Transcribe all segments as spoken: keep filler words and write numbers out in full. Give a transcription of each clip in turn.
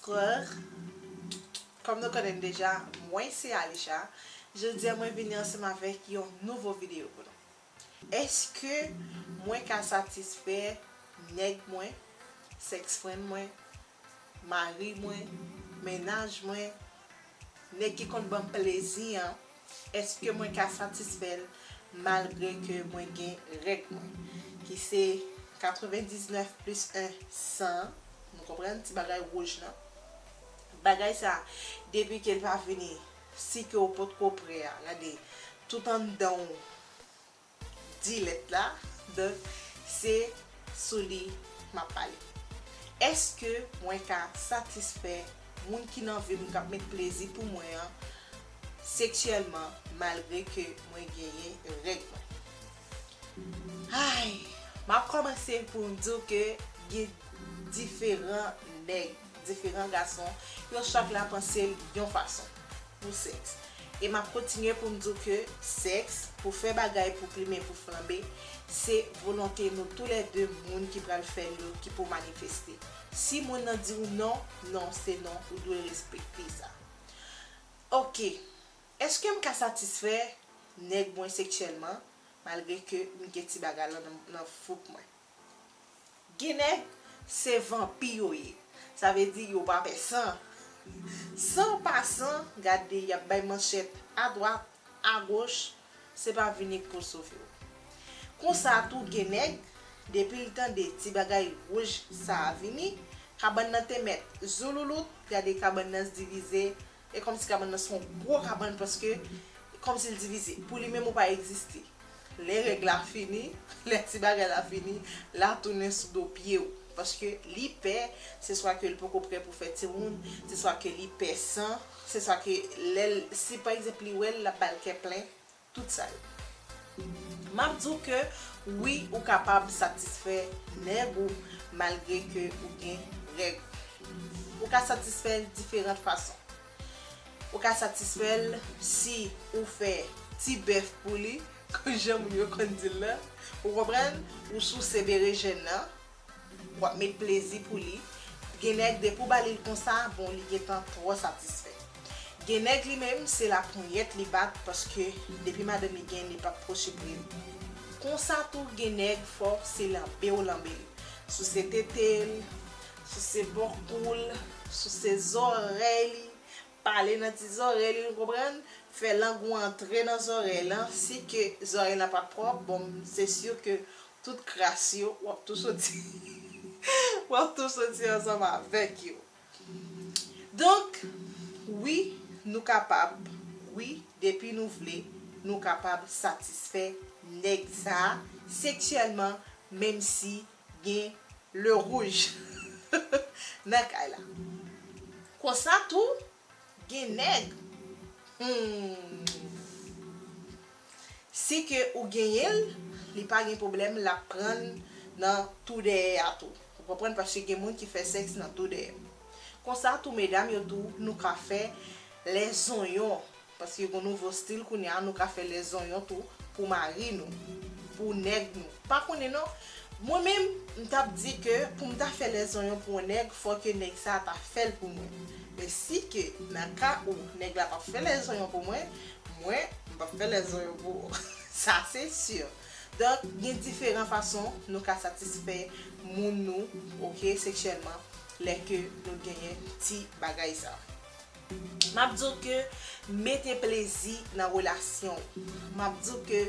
Bonjour. Kòm nou konnen m deja, mwen se Alisha. Jodi a mwen vini ansanm avèk yon nouvo videyo pou nou. Èske mwen ka satisfè nèg mwen, sex friend mwen, mari mwen, mennaj mwen, nèg ki konn ban m plezi an, èske mwen ka satisfè l malgre ke mwen gen règ mwen, ki se katrevendiznèf plis en, san, nou konprann ti bagay wouj lan. Bagay sa, depi ke l pa vini, si ke w potko prè a, gade, tout anndan w di lèt la, donk se sou li m ap pale. Èske mwen ka satisfè moun ki nan vi m k ap met plezi pou mwen an seksyèlman malgre ke mwen genyen règ mwen? Ay, m ap kòmanse pou m di w ke gen diferan nèg, diferan gason, yo chak la panse l yon fason pou sèks. E m ap kontinye pou m di w ke sèks, pou fè bagay, pou plimen, pou flanbe, se volonte nou toulède moun ki pral fè l yo ki pou manifeste. Si moun nan di w non, non se non, ou dwe respekte sa. Oke, èske m ka satisfè nèg mwen seksyèlman malgre ke m gen ti bagay lan nan, nan fouk mwen? Gen nèg, se vanpi yo ye. Sa vle di yo pa pè san. San pa san, gade, y ap bay manchèt adwat, agoch, se pa vini k pou sove w. Konsa tou, gen nèg, depi l tande ti bagay wouj sa a vini, kabann nan te mèt zouloulout, gade kabann nan divize, e kòmsi kabann nan se yon gwo kabann paske kòmsi l divize. Pou li menm ou pa egziste. Lè règ la fini, lè ti bagay la fini, l a tounen sou do pye w. Paske li pè, se swa ke l poko prè pou fè timoun, se swa ke li pè san, se swa ke lè l, si pa egzanp li wè l, l ap ba l kè plen, tout sa yo. M ap di w ke wi, ou kapab satisfè nèg ou malgre ke ou gen règ. Ou ka satisfè l diferan fason. Ou ka satisfè l si ou fè ti bèf pou li, jan moun yo konn di l lan. Ou konprann? Ou souse berejèn nan, w ap met plezi pou li. Gen nèg, depi w ba li l konsa, bon, li gentan twò satisfè. Gen nèg li menm, se laponyèt li bat, paske depi madanm li gen, li p ap pwoche pre l. Konsa tou, gen nèg, fò se lanbe w lanbe li. Souse tete l, souse bò kou l, souse zòrèy li, pale nan ti zòrèy li, ou konprann? Fè lang ou antre nan zòrèy lan. Si ke zòrèy lan pa t pwòp, bon, se si ke tout kras yo, w ap tou soti, w ap tou soti ansanm avèk yo. Donk, wi, nou kapab, wi, depi nou vle, nou kapab satisfè nèg sa a seksyèlman, menm si gen le rouge nan kay la. Konsa tou, gen nèg, hmm, si ke ou genyen l, li pa gen pwoblèm, l ap pran l nan tou dèyè a tou. Ou konprann? Paske gen moun ki fè sèks nan tou dèyè. Konsa tou, medam yo tou, nou ka fè lèzonyon. Paske gon nouvo stil kounye a, nou ka fè lèzonyon tou pou mari nou, pou nèg nou. Pa konnen non. Mwen menm, m t ap di ke pou m ta fè lèzonyon pou yon nèg, fò ke nèg sa a ta fè l pou mwen. Men si ke nan ka ou nèg la p ap fè lèzonyon pou mwen, mwen, m p ap fè lèzonyon pou ou. Sa se si. Donk, gen diferan fason nou ka satisfè moun nou, oke, seksyèlman, lè ke nou genyen ti bagay sa. M ap di w ke mete plezi nan relasyon w. M ap di w ke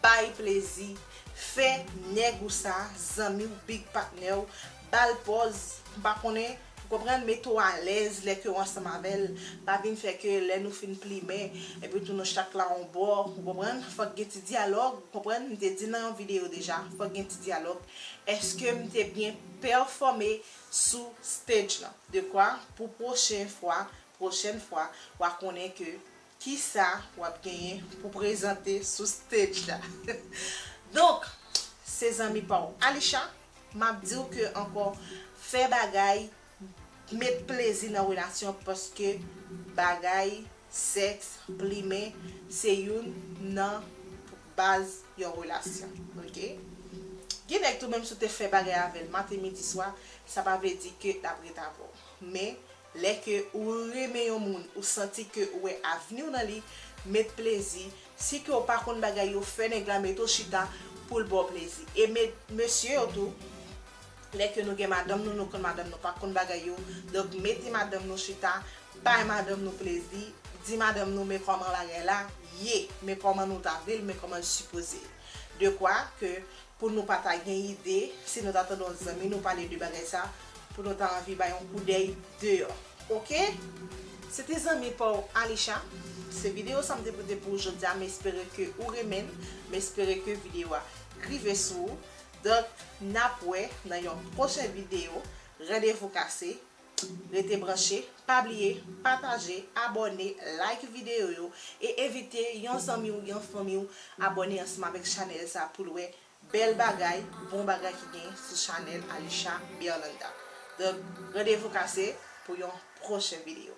bay plezi, fè nèg ou sa, zanmi w, big partner w, ba l pòz, m pa konnen, ou konprann, mete w alèz lè ke w ansanm avè l. Pa vin fè ke lè nou fin plimen, epi tou nou chak la yon bò, ou konprann, fòk gen ti dyalòg, ou konprann, m te di nan yon videyo deja, fòk gen ti dyalòg. Èske m te byen pèfòme sou stage lan? De kwa, pou pwochen fwa, pwochèn fwa, w a konnen ke kisa w ap genyen pou prezante sou stage la. Donk, se zanmi pa w Alisha, m ap di w ke ankò, fè bagay, met plezi nan relasyon, paske bagay, sèks, plimen, se youn nan baz yon relasyon, oke? Gen nèg tou, menm si w te fè bagay avè l maten, midi, swa, sa pa vle di ke l ap ret avè w. Men, Lè ke ou renmen yon moun, ou santi ke ou wè avni w nan li, met plezi. Si ke w pa konn bagay yo, fè nèg la mete w chita pou l ba w plezi. E mesye yo tou, lè ke nou gen madanm nou, nou konn madanm nou pa konn bagay yo. Donk, mete madanm nou chita, bay madanm nou plezi, di madanm nou men kòman bagay la ye, men kòman nou ta vle l, men kòman l sipoze ye. Dekwa ke pou nou pa ta gen ide, si nou ta tande yon zanmi nou pale de bagay sa, pou nou ta anvi bay yon koudèy deyò. Oke? Se te zanmi pa w Alisha. Se videyo sa m te pote pou ou jodi a. M espere ke ou renmen l. M espere ke videyo a rive sou ou. Donk, n ap wè nan yon pwochen videyo. Randevou kase. Rete branche. Pa bliye pataje, abòne, like videyo yo e envite yon zanmi w, yon fanmi w abòne ansanm avèk chanèl sa pou l wè bèl bagay, bon bagay ki gen sou chanèl Alisha Berlanda. Donk, randevou kase pou yon pwochen videyo.